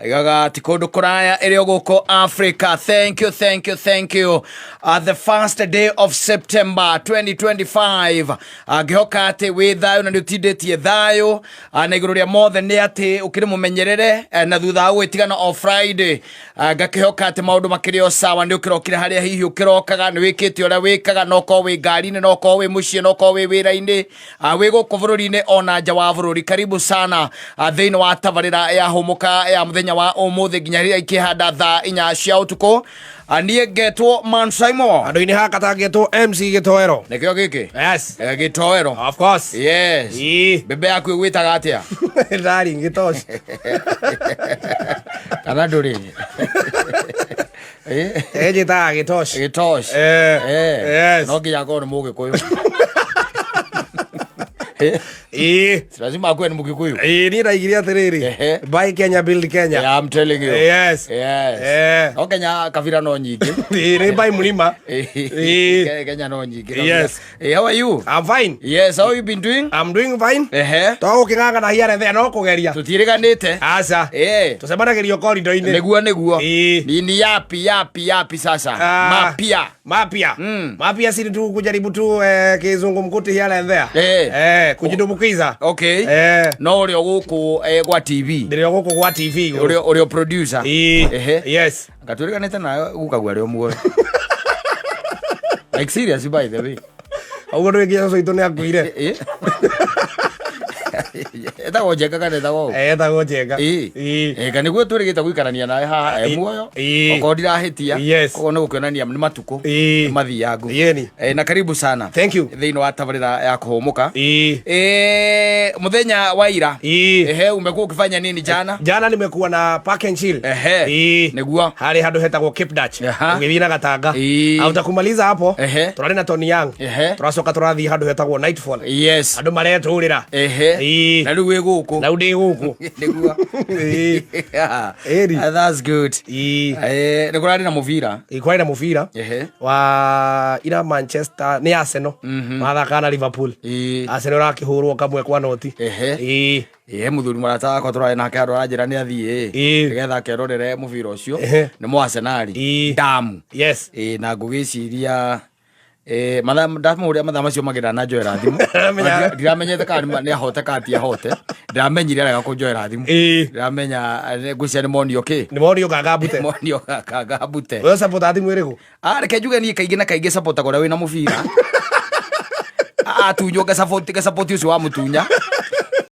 Aigaga ti kũndũ kũraya ĩrĩ o gũkũ Africa. Thank you, thank you, thank you. The first day of September 2025. Ngĩhoka atĩ wĩ thayũ na nĩ ũtindĩtie thayũ. Na igũrũ rĩa mothe nĩ atĩ ũkĩrĩ mũmenyerere na thutha wa gũgĩtigana o Friday. Ngakĩhoka atĩ maũndũ makĩrĩ o sawa, nĩ ũkĩrokire harĩa hihi ũkĩrokaga, nĩ wĩkĩte ũrĩa wĩkaga, no ũkorwo wĩ ngari-inĩ, no ũkorwo wĩ mũciĩ, no ũkorwo wĩ wĩra-inĩ, wĩ gũkũ bũrũri-inĩ ona nja wa bũrũri. Karibu sana thĩinĩ wa tabarĩra ya hũmũka ya mũthenya wa ũmũthĩ nginya rĩrĩa ikĩhanda thaa 4 cia ũtukũ. Niĩ ngetwo Man Simon. Andũ-inĩ haka tangĩtwo MC Gĩtoero. Nĩkĩo gĩkĩ. Yes. Gĩtoero. Of course. Yes. Ii. Mbembe yaku ĩgwĩtaga atĩa? Darling Gĩtoci. Kana ndũrĩ? Ĩnjĩtaga Gĩtoci. Gĩtoci. Yes. No nginya akorwo nĩ Mũgĩkũyũ. Ii. Si lazima akuwe ni Mkikuyu. Ii, niĩ ndaigire atĩrĩrĩ. Buy Kenya, build Kenya. Yeah, I'm telling you. Yes. Yes. No Kenya kabira no nyingĩ. Ii, nĩ buy Mlima. Ii. Kenya no nyingĩ. Yes. How are you? I'm fine. Yes, how you been doing? I'm doing fine. To gũkĩng'ang'ana here there no kũgeria. Tũtiĩrĩganĩte. Aca. Tũcemanagĩrio korido-inĩ. Nĩguo nĩguo. Ii. Ni yapi yapi yapi sasa? Mapya. Mapya. Mapya si tu kujaribu tu kizungumkuti here and there. Kujidumbukiza. Okay. No ũrĩ o gũkũ gwa TV. Ndĩrĩ o gũkũ gwa TV. Ũrĩ o producer. Ii. Yes. Ngatwĩrĩganĩte nawe gukagua arĩ o muoyo. Like serious by the way. Ũguo ndũgĩkinya cũcũ witũ nĩ akuire. Etagwo Njenga kana etagwo ũ? Etagwo Njenga. Ĩĩ. Ĩĩ. Ĩĩ, kana nĩguo twĩrĩgĩte gũikarania nawe haha e muoyo. Okorwo ndirahĩtia. Yes. Koguo nĩ gũkĩonania nĩ matukũ. Ĩĩ. Nĩ mathiangu. Yeni. Na karibu sana. Thank you. Thĩinĩ wa tabarĩra ya kũhũmũka. Ĩĩ. Mũthenya wa ira. Ĩĩ. Ehe, umekuwa ukifanya nini jana? Jana nimekuwa na park and chill. Ehe. Ĩĩ. Nĩguo. Harĩ handũ hetagwo Cape Dutch. Ũgĩthiĩ na Gatanga. Ĩĩ. Auta kumaliza hapo. Ehe. Tũrarĩ na Tony Young. Ehe. Tũracoka tũrathiĩ handũ hetagwo Nightfall. Yes. Andũ maretũrĩra. Ehe. Ĩĩ. Na rĩu wĩ gũkũ. Na rĩu ndĩ gũkũ. Nĩguo. Ĩĩ. Yeah. Ĩri. That's good. Ĩĩ. Nĩ kũrarĩ na mũbira. Ĩĩ, kwarĩ na mũbira. Ehe. Wa ira Manchester nĩ Arsenal. Mathakaga na Liverpool. Ĩĩ. Arsenal ĩrakĩhũrwo kamwe kwa noti. Ehe. Ĩĩ. Ĩĩ, mũthuri mũrata wakwa tũrarĩ nake handũ aranjĩra nĩ athiĩ Ĩĩ. nĩgetha akerorere mũbira ũcio. Ehe. Nĩ mũ Arsenal. Ĩĩ. Damu. Yes. Ĩĩ, na ngũgĩciria mathaa ndamũhũrĩra mathaa macio mangĩ ndananjoera thimũ. Ndiramenyete kana nĩ ahote kana ti ahote. Ndamenyire arega kũnjoera thimũ. Ĩĩ. Ndiramenya ngwĩciria nĩ monio kĩ. Nĩ monio kanga mbute. Monio kanga mbute. Wewe support timu ĩrĩkũ? Reke njuge niĩ kaingĩ na kaingĩ supportaga ũrĩa wĩna mũbira. Atunywo ngasupport ũcio wa mũtunya.